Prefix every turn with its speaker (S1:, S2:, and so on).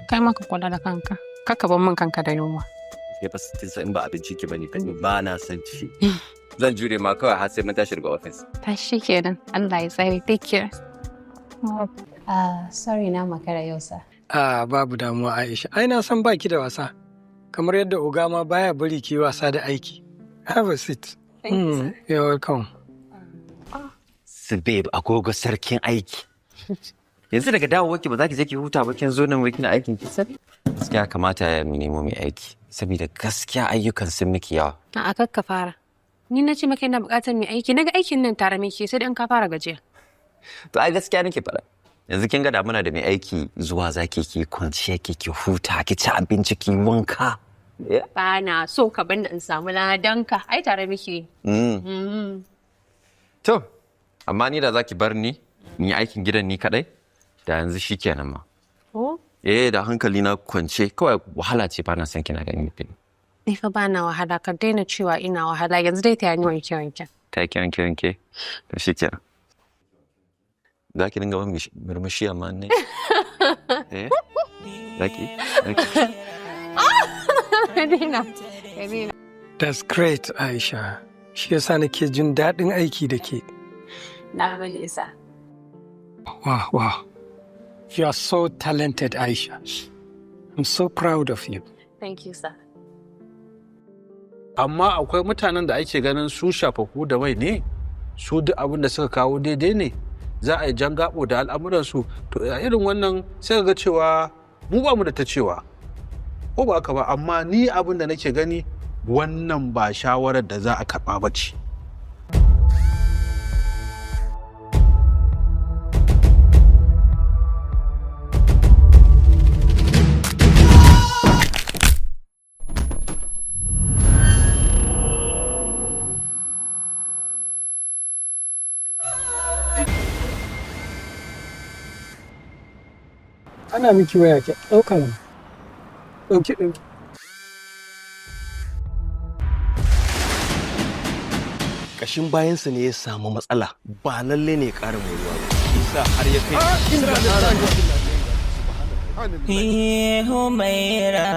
S1: Kai ma ka kula da kanka. Kakka bar min kanka da yunwa.
S2: Ke fa kin san in ba abinci ki bane kan ba na son ci. Zan jure ma kawai har sai mun tashi daga office.
S1: Tashi kenan. Allah ya tsare. Take care.
S3: Ah, sorry na makara yau sa.
S4: Ah, babu damuwa Aisha. Ai na san baki da wasa. Kamar yadda oga ma baya bari ki wasa da aiki. Have a seat. You're welcome.
S2: Su babe agogo sarkin aiki. Yanzu daga dawowar ki ba za ki je ki huta ba, kin zo nan wai kina aikin ki sani. Gaskiya kamata ya mu nemo mai aiki saboda gaskiya ayyukan sun miki yawa.
S1: A'a, kar ka fara. Ni na ce maka ina buƙatar mai aiki. Naga aikin nan tare muke, sai dai in ka fara gajiya.
S2: To ai gaskiya nake faɗa. Yanzu kin ga da muna da mai aiki, zuwa zaki ki kwanciya ki, ki huta, ki ci abinci, ki wanka.
S1: Ba na so, ka bani in samu ladanka. Ai tare muke.
S2: To, amma ni da zaki bar ni in yi aikin gidan ni kadai, da yanzu shikenan ma.
S1: Oh?
S2: Eh, da hankali na kwance, kawai wahala ce ba na son kina ganin fili.
S1: Ni fa ba na wahala, ka daina cewa ina wahala. Yanzu dai ta yi wanke wanke.
S2: Ta ki wanke wanke, to shikenan. Za ki dinga min murmushi amma ne? Eh? Za ki? Za ki?
S1: Ka daina. Ka daina.
S4: That's great, Aisha. Shi yasa nake jin daɗin aiki da ke.
S1: Na gode, sir.
S4: Wow. You are so talented, Aisha. I'm so proud of you.
S1: Thank you, sir.
S5: Amma akwai mutanen da ake ganin su shafafu da mai ne, su duk abin da suka kawo daidai ne, za a yi jan gabo da al'amuransu. To a irin wannan sai ga cewa mu ba mu da ta cewa, ko ba haka ba? Amma ni abin da nake gani, wannan ba shawarar da za a karɓa ba ce.
S4: Ana miki waya, ki ɗauka mana. Ɗauki, ɗauki.
S6: Kashin bayansa ne ya samu matsala, ba lalle ne ya ƙara moruwa ba, shi sa har ya kai.
S7: Humaira.